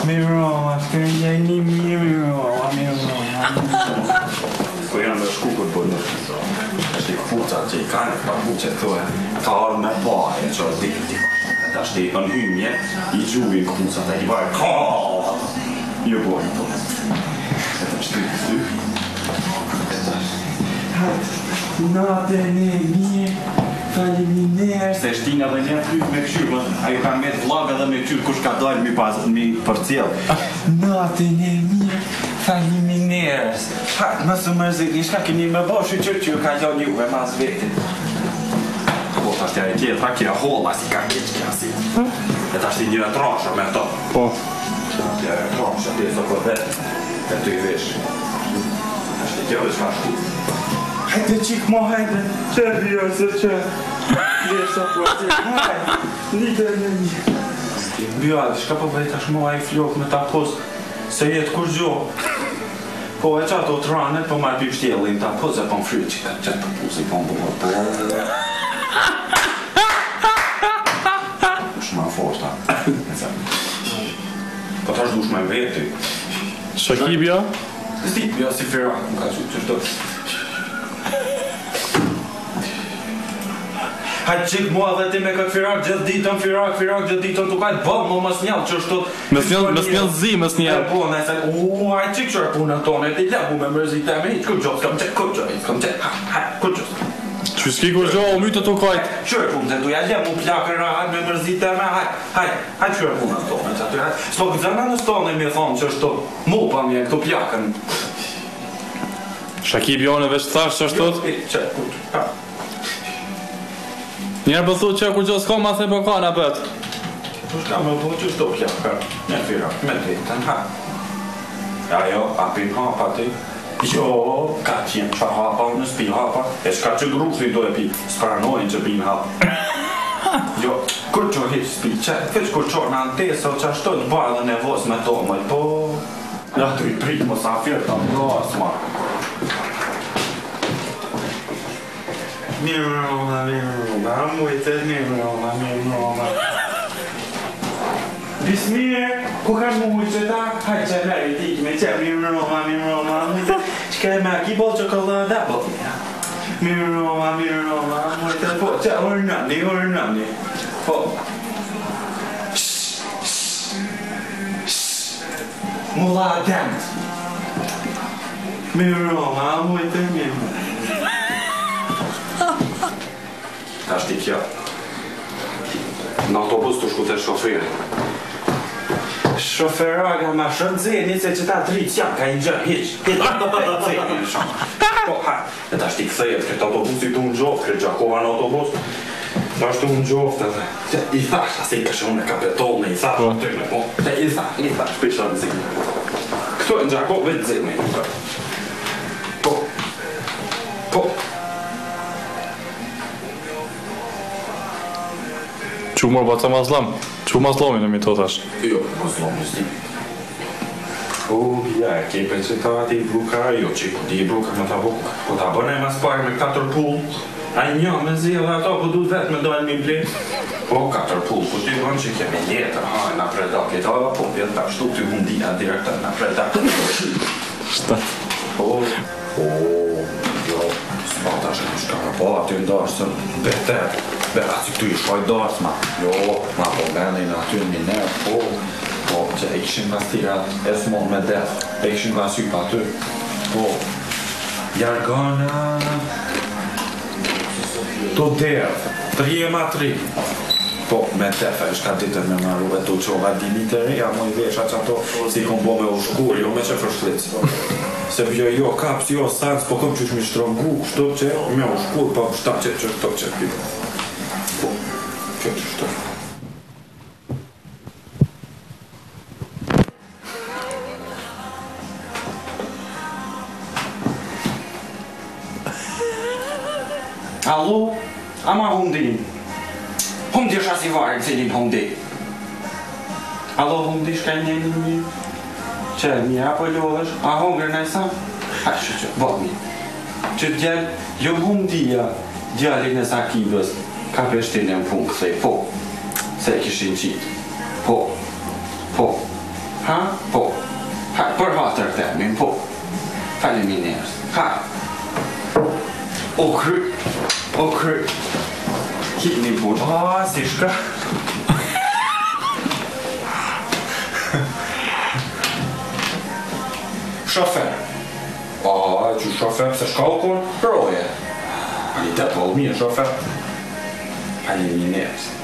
Mirë, shka jeni mirë, mirë, mirë. Po janë me shku kur po në Është i këpuca që i kanë pa kuqe thue Ka ardhë me pa e që është dikë dikush E tash ti në hymje i gjuvin këpucat e i bajë ka Jo bo, jo bo E tash ti këty E tash Natën e mirë, faleminderit. Se shtin edhe një fryt me kqyr, më, ajo ka met vlog edhe me kqyr kush ka dalë mi pas mi përcjell. Natën e mirë, faleminderit. Hajt, mos u mërzitni, çka keni me bo, shyqyr që ju ka lënë juve mas vetit. Po tash ajo tjetra kjo holla si ka keq kjo si. E tash ti një e trasha me to. Po. Ja e trasha ti e së për vetë. E ty i vesh. Tash ti kjo veç ka shku. Hajde qik mo hajde, që bjo se që Leshta po ti, hajde, një në një Bjo, a di shka po bëj tash mua ai flok me ta pos Se jetë kur gjo Po e qato të ranet, po marrë pyshtjellin ta pos e po më fryt që ka qatë të pusi, po më bëhet po Është ma forta Po tash dush me veti Shakibja? Si, jo si firak, më ka qytë që shto Hajtë qik mua dhe ti me këtë firak gjithë ditën, firak, firak, gjithë ditën të kajtë, bë, më mos njell që shto Me s'njell, me s'njell zi, me s'njell. E po, nëse, u, hajtë qik që e punën tonë, e ti lehu me mërzit e me, hiq, kur gjo, s'kam qe, kur gjo, s'kam qe, ha, ha, kur gjo, Që s'ki kur gjo, u mytë të kajt. Qyre punë, se tu ja le mu plakën rahat me mërzit e me, hajt, hajt, hajt qyre punën tonë, që aty, hajt, s'po gëzëna në stone mi thonë që shto, mu pa mje këtu plakën. Shakib jone veç thash që ashtu. Jo, që, kur, ha. Njerë po thu që kur gjo s'ka, mas e po ka në pet. Po shka më po që shto plaka, me firak, me ditën, ha. Ajo, a pin hapa ti? Jo, ka qenë qa hapa, unë s'pi hapa, e shka që grushi do e pi, s'pranojnë që pin hapa. Jo, kur që hiq s'pi, që, veç kur që në antesë, o që ashtu të ba edhe nevos me to, më po... Ja, tu i prit mosafir, ta mras, ma. Mirë mroma, mirë mroma, mujtet mirë mroma, mirë mroma. Bismir, ku kanë mu ujë qëta? Hajtë që meri ti, me që mirë mroma, mirë mroma, mujtet. Qka e me a ki bol që këllë po? Mirë mroma, mirë mroma, mujtet, po, që urnani, urnani. Po. Shh, shh, Mulla Adem. Mirë mroma, mujtet, mirë mroma. Tash ti kjo. Në autobus të shku të shoferi. Shoferaga ma shëndzeni se që ta dritë jam, ka një gjë, hiq, hiq, nxeni në shumë. Po, ha, e tash ti kthehet këtë autobusi tu në gjoftë, këtë Gjakova në autobus, tash tu në gjoftë edhe. Se, I thash, asi kështë unë e kapetolni, i thash, aty me po, e i thash, i thash, pisha nxeni. Këtu e në Gjakovë vetë nxeni. Po, po, Qu mor baca mazlam, qu mazlomin e mi to thash. Jo, mazlom s'di. O, ja, e ke për që ta ati i bruka, jo, që po di i bruka me ta bu, po ta bëne mas pari me katër pull, a një me zi edhe ato, po du vetë me dalë mi ble. Po, katër pull, po ti bën që ke me letër, ha, na predak, e ta, po, vjen ta shtu ty hundia direktor, na predak. Shtat. Po, po, jo, s'pa tash e shka me po, aty në darsëm, beter, be, aty këtu i shkoj darsma, jo, ma po venin aty në miner, po, po, që e kishin pastirat, e s'mon me def, e kishin nga syp aty, po, jargana, të derdh, tri e ma tri, po, me def, e shka ditën me maru, e tu qova di litër reja, moj vesha që ato, si kom bo me u shkur, jo me që fërshlic. Se jo, jo, kaps, jo, sans, po kom qysh mi shtrëngu, kështu që me u shkur, po shta që që shto që Po, që që shto. Allo, ama hundin. Hundi është asi varin, cilin hundi. Allo, hundi, shka i njeni mirë? Që, mirë, apo lodhesh? A hongër në sa? Ha, që që, bo, mirë. Që djal, jo hundia, djalin e Sakibës, ka preshtin e në punë këthej, po, se e kishin qitë. Po, po. Ha? Po. Ha, për hatër temin, po. Faleminderit. Ha. O kry. O kry. Hini burr. A, si shka? Shofer. A, që shofer, pse shka u kon? Roje. Ani të po, mirë, shofer. Faleminderit.